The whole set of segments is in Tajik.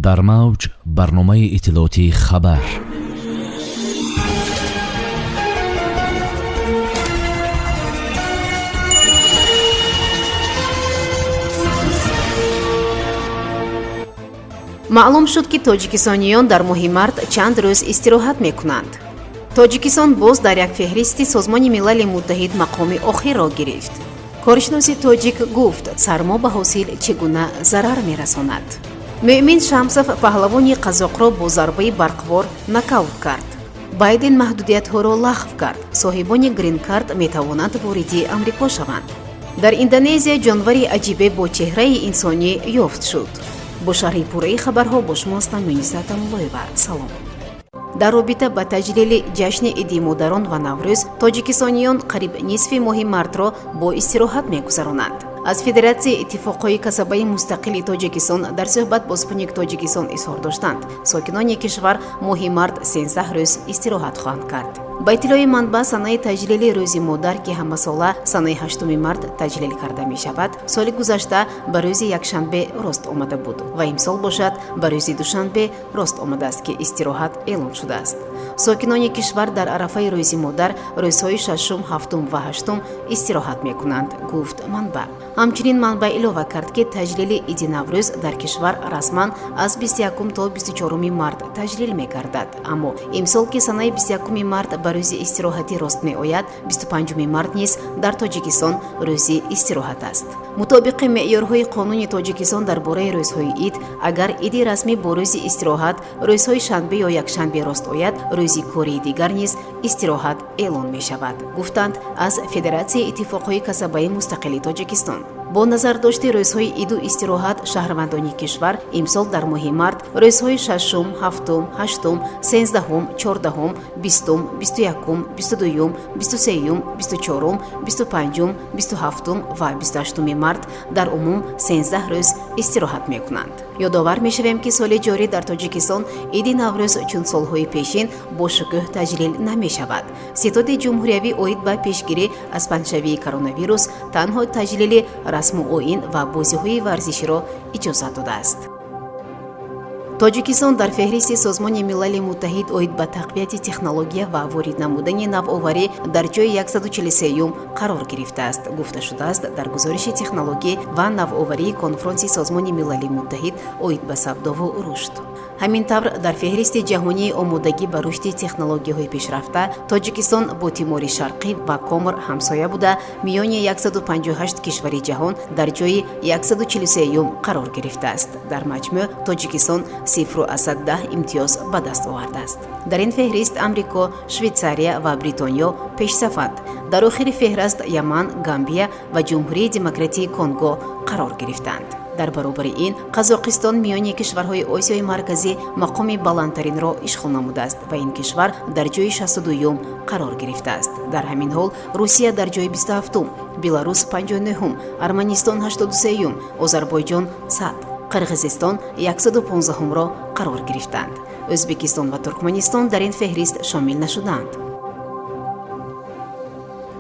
Дар мавҷ барномаи иттилоотии «Хабар». Маълум шуд, ки тоҷикистониён дар моҳи март чанд рӯз истироҳат мекунанд. Тоҷикистон боз дар як феҳристи Созмони Милали Муттаҳид мақоми охирро гирифт. Коршиноси тоҷик гуфт, сармо ба ҳосил чӣ гуна зарар мерасонад. Муъмин Шамсов паҳлавони қазоқро бо зарбаи барқвор нокаут кард. Байден маҳдудиятҳоро лағв кард. Соҳибони грин-карт метавонанд вориди Амрико шаванд. Дар Индонезия ҷонвари аҷибе бо чеҳраи инсонӣ ёфт шуд. Бо шарҳи пурраи хабарҳо бо шумо ҳастам Муниса Тамуллоева. Салом. Дар робита ба таҷлили ҷашни Иди модарон ва Наврӯз тоҷикистониён қариб нисфи моҳи мартро бо истироҳат мегузаронанд. Аз Федератсияи иттифоқҳои касабаи мустақили Тоҷикистон дар суҳбат бо «Спутник Тоҷикистон» изҳор доштанд, сокинони кишвар моҳи март 13 рӯз истироҳат хоҳанд кард. Ба иттилои манбаъ, санаи таҷлили Рӯзи модар, ки ҳамасола санаи 8 март таҷлил карда мешавад, соли гузашта ба рӯзи якшанбе рост омада буд ва имсол бошад, ба рӯзи душанбе рост омадааст, ки истироҳат эълон шудааст. Сокинони кишвар дар арафаи Рӯзи модар рӯзҳои шашум, ҳафтум ва ҳаштум истироҳат мекунанд, гуфт манбаъ. Ҳамчунин манбаъ илова кард, ки таҷлили Иди Наврӯз дар кишвар расман аз 21 то 24 март таҷлил мегардад, аммо имсол, ки санаи 21 март ба рӯзи истироҳатӣ рост меояд, 25 март низ дар Тоҷикистон рӯзи истироҳат аст. Мутобиқи меъёрҳои қонуни Тоҷикистон дар бораи рӯзҳои ид, агар иди расмӣ бо рӯзи истироҳат рӯзҳои шанбе ё якшанбе рост ояд, рӯзи кории дигар низ истироҳат эълон мешавад, гуфтанд аз Федератсияи иттифоқҳои касабаи мустақили Тоҷикистон. Бо назардошти рӯзҳои иду истироҳат, шаҳрвандони кишвар имсол дар моҳи март рӯзҳои шашум, ҳафтум, ҳаштум, 13-ҳум, 14-ҳум, 20-ум, 21-ум, 22-юм, 23-юм, 24-ум, 25-ум, 27-ум ва 28-уми март дар умум 13 рӯз истироҳат мекунанд. Ёдовар мешавем, ки соли ҷорӣ дар Тоҷикистон Иди Наврӯз чун солҳои пешин бо шукӯҳ таҷлил намешавад. Ситоди ҷумҳуриявӣ оид ба пешгирӣ аз паҳншавии коронавирус танҳо таҷлили расму оин ва бозиҳои варзиширо иҷозат додааст. Тоҷикистон дар феҳристи Созмони Милали Муттаҳид оид ба тақвияти технология ва ворид намудани навоварӣ дар ҷои 143-юм қарор гирифтааст, гуфта шудааст дар гузориши технологӣ ва навоварии конфронси Созмони Милали Муттаҳид оид ба савдову рушд. Ҳамин тавр, дар феҳристи ҷаҳонии омодагӣ ба рушди технологияҳои пешрафта Тоҷикистон бо Тимори Шарқӣ ва Комор ҳамсоя буда, миёни 158 кишвари ҷаҳон дар ҷои 143-юм қарор гирифтааст. Дар маҷмӯъ Тоҷикистон 0,10 имтиёз ба даст овардааст. Дар ин феҳрист Амрико, Швейтсария ва Бритониё пешсафанд. Дар охири феҳраст Яман, Гамбия ва Ҷумҳурии Демократии Конго қарор гирифтанд. Дар баробари ин, Қазоқистон миёни кишварҳои Осиёи Марказӣ мақоми баландтаринро ишғол намудааст ва ин кишвар дар ҷои 62-юм қарор гирифтааст. Дар ҳамин ҳол, Русия дар ҷои 27-ум, Беларус 59-ум, Арманистон 83-юм, Озарбойҷон 100, Қирғизистон 115-умро қарор гирифтанд. Ӯзбекистон ва Туркманистон дар ин феҳрист шомил нашуданд.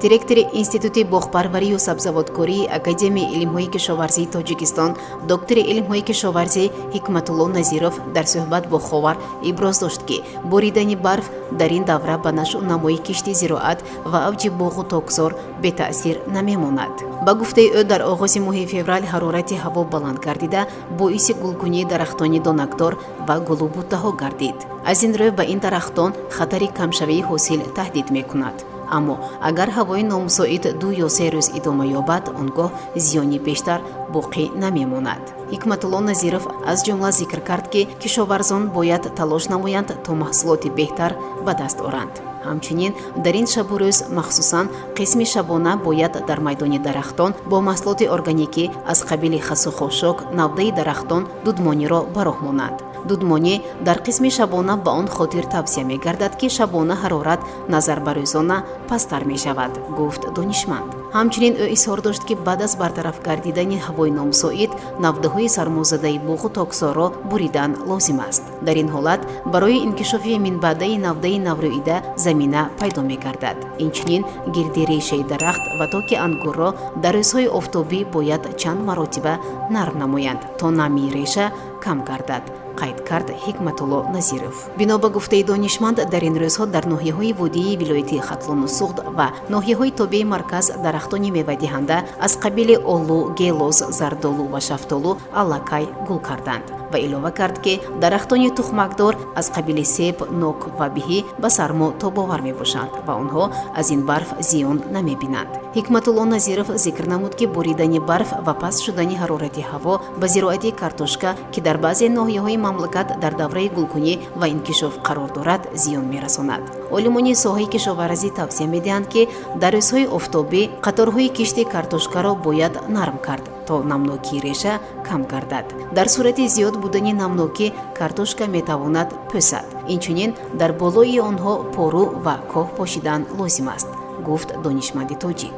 Директори Институти боғпарварию сабзавоткории Академияи илмҳои кишоварзии Тоҷикистон, доктори илмҳои кишоварзӣ Ҳикматулло Назиров дар суҳбат бо «Ховар» иброз дошт, ки боридани барф дар ин давра ба нашъунамои кишти зироат ва авҷи боғу токзор бетаъсир намемонад. Ба гуфтаи ӯ, дар оғози моҳи феврал ҳарорати ҳаво баланд гардида, боиси гулкунии дарахтони донакдор ва гулу буттаҳо гардид. Аз ин рӯ ба ин дарахтон хатари камшавии ҳосил таҳдид мекунад. Аммо агар ҳавои номусоид 2 ё 3 рӯз идома ёбад, он гоҳ зиёни бештар боқӣ намемонад. Ҳикматулло Назиров аз ҷумла зикр кард, ки кишоварзон бояд талош намоянд, то маҳсулоти беҳтар ба даст оранд. Ҳамчунин дар ин шабу рӯз, махсусан қисми шабона, бояд дар майдони дарахтон бо маҳсулоти органикӣ аз қабили хасу хошок навдаи дарахтон дудмониро ба роҳ монанд. Дудмонӣ дар қисми шабона ба он хотир тавсия мегардад, ки шабона ҳарорат назар ба рӯзона пасттар мешавад, гуфт донишманд. Ҳамчунин ӯ изҳор дошт, ки баъд аз бартараф гардидани ҳавои номусоид навдаҳои сармозадаи боғу токзорро буридан лозим аст. Дар ин ҳолат барои инкишофи минбаъдаи навдаи наврӯида замина пайдо мегардад. Инчунин гирди решаи дарахт ва токи ангурро дар рӯзҳои офтобӣ бояд чанд маротиба нарм намоянд, то намии реша кам гардад. Қайд кард Ҳикматулло Назиров. Бино ба гуфтаи донишманд, дар ин рӯзҳо дар ноҳияҳои водии вилояти Хатлону Суғд ва ноҳияҳои тобеи марказ дарахтони мевадиҳанда аз қабили олу, гелос, зардолу ва шафтолу аллакай гул карданд ва илова кард, ки дарахтони тухмакдор аз қабили себ, нок ва биҳӣ ба сармо тобовар мебошанд ва онҳо аз ин барф зиён намебинанд. Ҳикматулло Назиров зикр намуд, ки буридани барф ва паст шудани ҳарорати ҳаво ба зироати картошка, ки дар баъзе ноҳияҳои мамлакат дар давраи гулкунӣ ва инкишоф қарор дорад, зиён мерасонад. Олимони соҳаи кишоварзӣ тавсия медиҳанд, ки дар рӯзҳои офтобӣ қаторҳои кишти картошкаро бояд нарм кард, то намнокии реша кам гардад. Дар сурати зиёд будани намнокӣ картошка метавонад пӯсад. Инчунин дар болои онҳо пору ва коҳ пошидан лозим аст, гуфт донишманди тоҷик.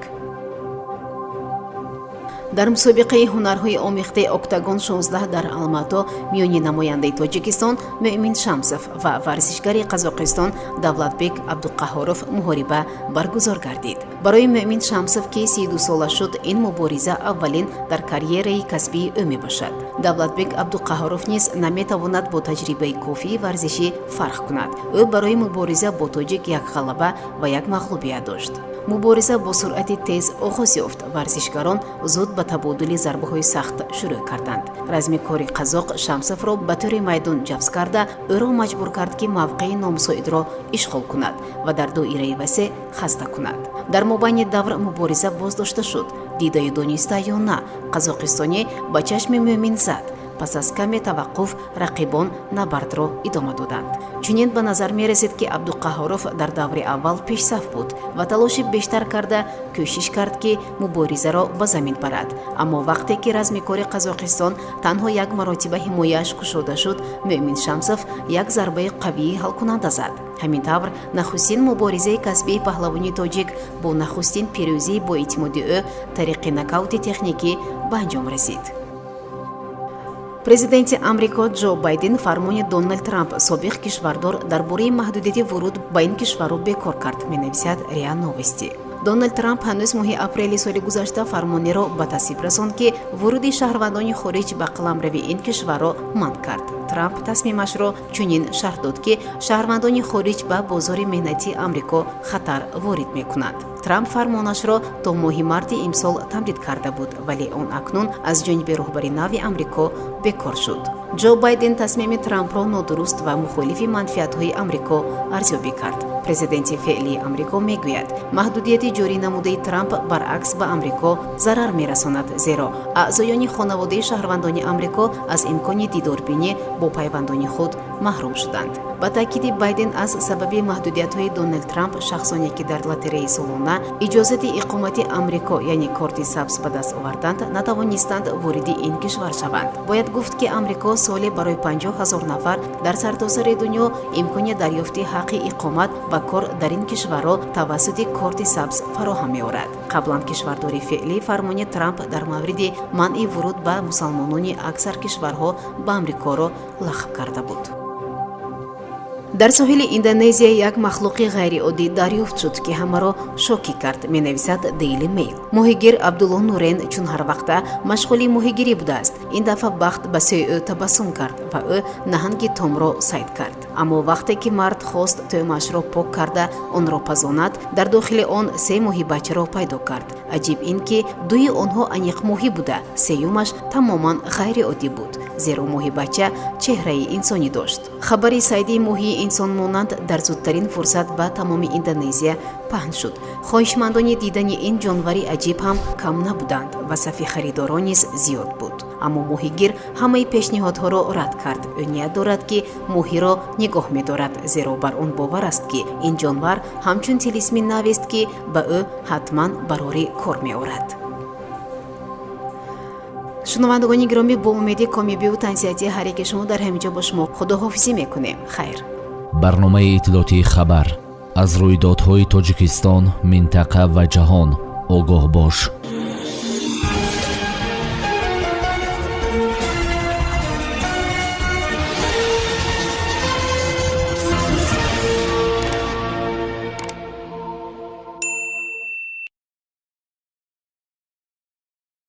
Дар мусобиқаи ҳунарҳои омехтаи Октагон 16 дар Алмато миёни намояндаи Тоҷикистон Муъмин Шамсов ва варзишгари Қазоқистон Давлатбек Абдуқаҳоров муҳориба баргузор гардид. Барои Муъмин Шамсов, ки 32 сола шуд, ин мубориза аввалин дар карьераи касбии ӯ мебошад. Давлатбек Абдуқаҳоров низ наметавонад бо таҷрибаи кофии варзишӣ фарқ кунад. Ӯ барои мубориза бо тоҷик як ғалаба ва як мағлубият дошт. Мубориза бо суръати тез оғоз ёфт. Варзишгарон зуд ба табодули зарбаҳои сахт шурӯъ карданд. Размикори қазоқ Шамсовро ба тӯри майдон ҷафз карда, ӯро маҷбур кард, ки мавқеи номусоидро ишғол кунад ва дар доираи васеъ хаста кунад. Дар мобайни давр мубориза боздошта шуд. Дидаю дониста ё на, қазоқистонӣ ба чашми Мӯъмин зад. Пас аз каме таваққуф рақибон набардро идома доданд. Чунин ба назар мерасид, ки Абдуқаҳоров дар даври аввал пешсаф буд ва талоши бештар карда кӯшиш кард, ки муборизаро ба замин барад. Аммо вақте ки размикори Қазоқистон танҳо як маротиба ҳимояаш кушода шуд, Муъмин Шамсов як зарбаи қавии ҳалкунанда зад. Ҳамин тавр, нахустин муборизаи касбии паҳлавони тоҷик бо нахустин пирӯзии боэътимоди ӯ тариқи нокаути техникӣ ба анҷом расид. Президенти Амрико Ҷо Байден фармони Дональд Трамп, собиқ кишвардор, дар бораи маҳдудияти вуруд ба ин кишварро бекор кард, менависад РИА Новости. Дональд Трамп ҳанӯз моҳи апрели соли гузашта фармонеро ба тасвиб расонд, ки вуруди шаҳрвандони хориҷ ба қаламрави ин кишварро манъ кард. Трамп тасмимашро чунин шарҳ дод, ки шаҳрвандони хориҷ ба бозори меҳнатии Амрико хатар ворид мекунанд. Трамп фармонашро то моҳи марти имсол тамдид карда буд, вале он акнун аз ҷониби роҳбари нави Амрико бекор шуд. Ҷо Байден тасмими Трампро нодуруст ва мухолифи манфиатҳои Амрико арзёбӣ кард. Президенти феълии Амрико мегӯяд, маҳдудияти ҷорӣ намудаи Трамп баръакс ба Амрико зарар мерасонад, зеро аъзоёни хонаводаи шаҳрвандони Амрико аз имкони дидорбинӣ бо пайвандони худ маҳрум шуданд. Ба таъкиди Байден, аз сабаби маҳдудиятҳои Доналд Трамп шахсоне, ки дар лотереяи солона иҷозати иқомати Амрико, яъне корти сабз, ба даст оварданд, натавонистанд вориди ин кишвар шаванд. Бояд гуфт, ки Амрико соле барои 50 000 нафар дар сартосари дунё имкони дарёфти ҳаққи иқомат ва кор дар ин кишварро тавассути корти сабз фароҳам меорад. Қаблан кишвардори феълӣ фармони Трамп дар мавриди манъи вуруд ба мусалмонони аксар кишварҳо ба Амрикоро лағв карда буд. Дар соҳили Индонезия як махлуқи ғайриоддӣ дарёфт шуд, ки ҳамаро шокӣ кард, менависад Дейли Мейл. Моҳигир Абдулло Нурен чун ҳар вақта машғули моҳигирӣ будааст. Ин дафъа бахт ба сӯи ӯ табассум кард ва ӯ наҳанги томро сайд кард. Аммо вақте ки мард хост тӯъмаашро пок карда онро пазонад, дар дохили он се моҳибачаро пайдо кард. Аҷиб ин, ки дуи онҳо аниқ моҳӣ буда, сеюмаш тамоман ғайриоддӣ буд, зеро моҳибача чеҳраи инсонӣ дошт. Хабари сайди моҳии инсонмонанд дар зудтарин фурсат ба тамоми Индонезия паҳн шуд. Хоҳишмандони дидани ин ҷонвари аҷиб ҳам кам набуданд ва сафи харидорон низ зиёд буд. Аммо моҳигир ҳамаи пешниҳодҳоро рад кард. Ӯ ният дорад, ки моҳиро нигоҳ медорад, зеро бар он бовар аст, ки ин ҷонвар ҳамчун тилисми навест, ки ба ӯ ҳатман барори кор меорад. Шунавандагони гиромӣ, бо умеди комёбиву тансиҳатии ҳар яке шумо дар ҳамин ҷо бо шумо худоҳофизӣ мекунем. Хайр. Барномаи иттилоотии «Хабар». Аз рӯйдодҳои Тоҷикистон, минтақа ва ҷаҳон огоҳ бош.